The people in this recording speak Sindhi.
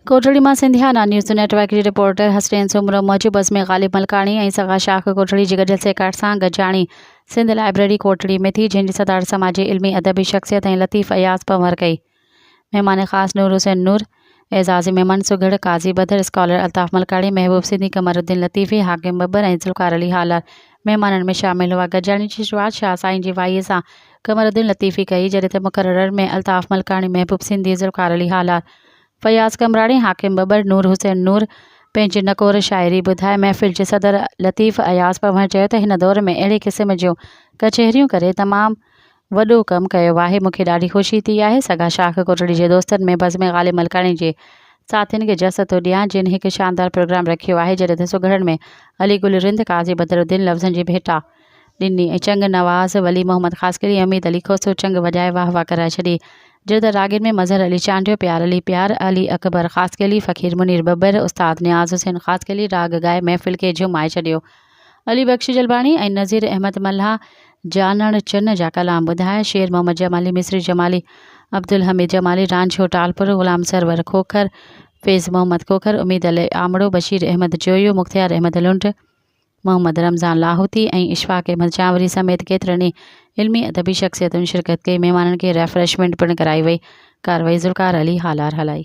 ڪوٽڙي مان سنڌيانا نيوز نيٽ ورڪ جي رپورٽر حسنين سومرو موجب بس ۾ غالب ملڪاڻي ۽ سگا شاخ ڪوٽڙي جي گڏيل سهڪار سان گڏجاڻي سنڌ لائبريري ڪوٽڙي ۾ ٿي جنهن جي صدارت سماجي علمي ادبي شخصيت ۽ لطيف اياز پنهور ڪئي. مهمان خاص نور حسين نور، اعزازي مهمان سگهڙ قاضي بدر، اسڪالر الطاف ملڪاڻي، محبوب سنڌي، قمر الدين لطيفي، حاڪم ٻٻر ۽ ذوالفقار علي هالار مهمانن ۾ شامل هئا. گڏجاڻي جي شروعات شاهه سائين جي وائي سان قمر الدين لطيفي ڪئي جڏهن ته مقررن ۾ الطاف ملڪاڻي، محبوب سنڌي، ذوالفقار علي هالار، فياض قمبراڻي، حاڪم ٻٻر، نور حسين نور پنهنجي نڪور شاعري ٻڌائي. محفل جي صدر لطيف اياز پنهور چيو ته هن دور ۾ اهڙي قسم جون ڪچهريون ڪري تمام وڏو ڪم ڪيو آهي، مون کي ڏاڍي خوشي ٿي آهي. سگا شاخ ڪوٽڙي جي دوستن ۾ بزم غالب ملڪاڻي جي ساٿين کي جس ٿو ڏيان جن هڪ شاندار پروگرام رکيو آهي، جڏهن ته سگهڙن ۾ علي گل رند، قاضي بدرالدين لفظن جي ڀيٽا ڏني ۽ چنگ نواز ولي محمد خاصخيلي ۽ اميد علي کوسو چنگ وڄائي واهه واهه ڪرائي ڇڏي. جڏهن ته راڳين ۾ مظهر علي چانڊيو، پيار علي پيار، علي اڪبر خاصخيلي، فقير منير ٻٻر، استاد نياز حسين خاصخيلي راڳ ڳائي محفل کي جهومائي ڇڏيو. علي بخش جلباڻي ۽ نذير احمد ملاح جانڻ چن جا ڪلام ٻڌايا. شير محمد جمالي، مصري جمالي، عبدالحميد جمالي، رانجهو ٽالپر، غلام سرور کوکر، فيض محمد کوکر، اميد علي آمڙو، بشير احمد جويو، مختيار احمد لنڊ، محمد رمضان لاهوتي ۽ اشفاق احمد چانوري سميت ڪيترن ئي علمي ادبي شخصيتن شرڪت ڪئي. مهمانن کي ريفريشمينٽ پڻ ڪرائي وئي. ڪارروائي ذوالفقار علي هالار هلائي.